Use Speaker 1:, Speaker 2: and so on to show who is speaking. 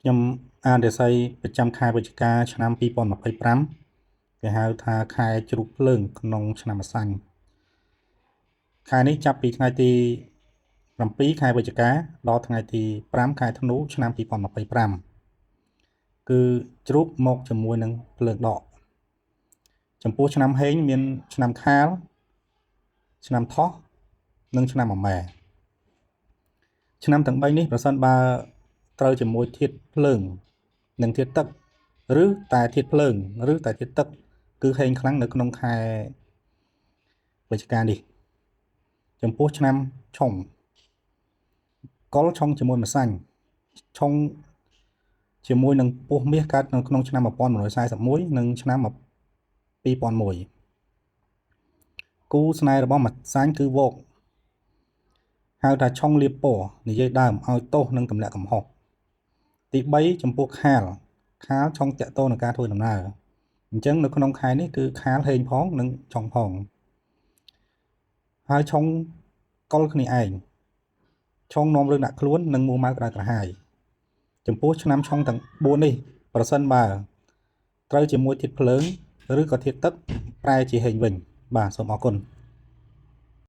Speaker 1: ខ្ញុំអានរាសីប្រចាំខែវិច្ឆិកាឆ្នាំ2025គេហៅថាខែជ្រូកភ្លើងក្នុងឆ្នាំម្សាញ់ខែនេះចាប់ពីថ្ងៃទី7ខែវិច្ឆិកាដល់ថ្ងៃទី5ខែធ្នូឆ្នាំ2025គឺជ្រូកមកជាមួយនឹងភ្លើងដកចំពោះឆ្នាំហេងមានឆ្នាំខាលឆ្នាំថោះនិងឆ្នាំមមែឆ្នាំទាំង3នេះប្រសិនបើត្រូវជាមួយធាតុភ្លើងនិងធាតុទឹកឬតែធាតុភ្លើងឬតែធាតុទឹកគឺហេងខ្លាំងនៅក្នុងខែវិច្ឆិកានេះចំពោះឆ្នាំឆុងកុលឆុងជាមួយម្សាញ់ឆុងជាមួយនឹងពស់មាសកើតនៅក្នុងឆ្នាំ1141និងឆ្នាំ2001គូស្នេហ៍របស់ម្សាញ់គឺវកហៅថាឆុងលៀបពណ៌និយាយដើមឲ្យទោសនិងទម្លាក់កំហុសទី3ចំពោះខាលខាលឆុងតាក់ទងនឹងការធ្វើដំណើរអញ្ចឹងនៅក្នុងខែនេះគឺខាលហេងផងនិងឆុងផងហើយឆុងកុលគ្នាឯងឆុងនាំរឿងដាក់ខ្លួននិងមួម៉ៅក្តៅក្រហាយចំពោះឆ្នាំឆុងទាំង4នេះប្រសិនបើត្រូវជាមួយធាតុភ្លើងឬក៏ធាតុទឹកប្រែជាហេងវិញបាទសូមអរគុណ។